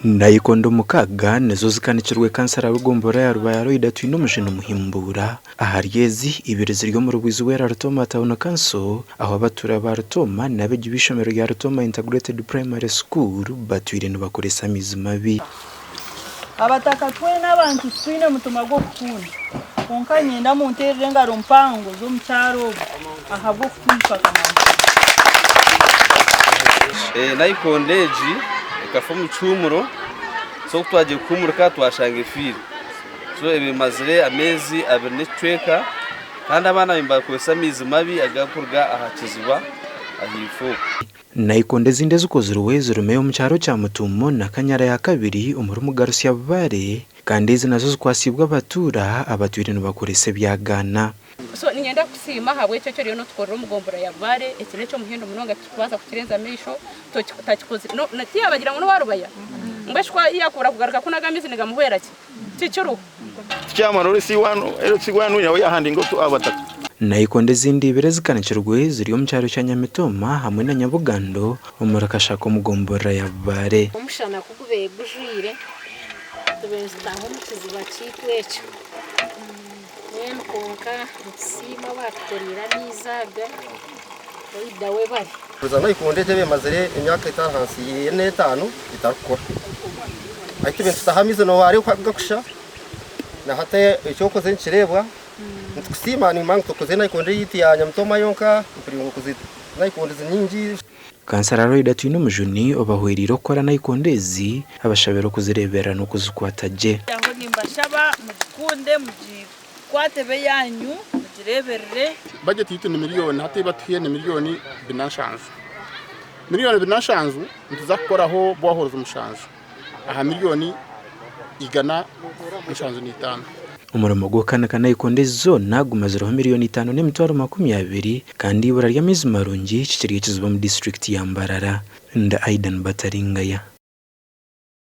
Naikondo mukaaga nizo zikanikirwe kansara w'egomborora ya Rubaya Loida Twinomujuni Muhimbuura. Ahari ezi, ibiri ziri omuri Bwizibwera Rutooma Town Council ahu abatuura ba Rutooma n'abeegi b'eishomero rya Rutooma Integrated Primary School batwire nibakoresa amaizi mabi. Abataka twena abantu titwine mutima gw'okukunda, kwonka niinyenda munteerere engaro mpango z'omukyara ogu ahabw'okutwijuka Kamanzi. Naikondo egi ekafa omu kihuumuro, so ku twagiire kuhuumurika twashanga efiire. So ebi emazire ameezi abiri n'ekicweka kandi abaana nibakozesa amaizi mabi agarikuruga aha kiziba ahaifo okwo. Naikondo ezindi ezikozirwe zirimu ey'omu kyaro kya Mutuumo na Kanyara ya kabiri omuri Mugarusya Bubare kandi ezi nazo zikwatsiibwe abatuura abatwire nibakoresa ebyagaana. So niinyenda kukusiima ahabw'ekyo eki oriyo nootukorera omu gombolola ya Bubare. Eki n'eky'omuhendo munonga titurikubaasa kukirenza amaisho. Totakikozire tiyabagira ngu n'owa Rubaya? Mbwenu shi ku yaakubura kugaruka kunaga amaizi nigamuhwera ki? Tikiriho. Chairman LC1 nawe yahandinga abataka. Naikondo ezindi ibiri ezikanikirwe ziri omu kyaro kya Nyamitoma hamwe na Nyabugando omuri Kashaka omu gomborora ya Bubare. Omushana ku gubaire gujwire, tubaire nitutaaha omu kiziba kyaitu ekyo. Mbwenu kwonka nitusiima abaatukoreire amaizi aga, Oida webare. Naikondo egi emazire emyaka etari ahansi y'etaano etarikukora. Hati tube nitutaha amaizi nooreeba oku gakusha na hati eki okozire nikireebwa. Nitukusiima nimanya ngu tokozire naikondo eyaitu ya Nyamitoma yonka, mpurira ngu okozire naikondo nyingi. Kansara Loida Twinomujuni obahwereire okukora naikondo ezi abashabire okuzireeberera n'okuzikwata gye. Aho nimbashaba mugikunde, mugikwate ebe eyaanyu, mugireeberere. Bajeti yaitu ni miriyoni hati ei batuhaire ni miriyoni bina nshanju. Miriyoni bina nshanju nituza kukoraho boreholes mushanju aha miriyoni igana nshanju n'itaano. Omurimo gw'okukanika naikondo ezi zoona gumazireho miriyoni itaano n'emitwaro 20 kandi eibura ry'amaizi marungi kikiri ekizibu omu disiturikiti ya Mbarara. Nda Aidan Bataringaya.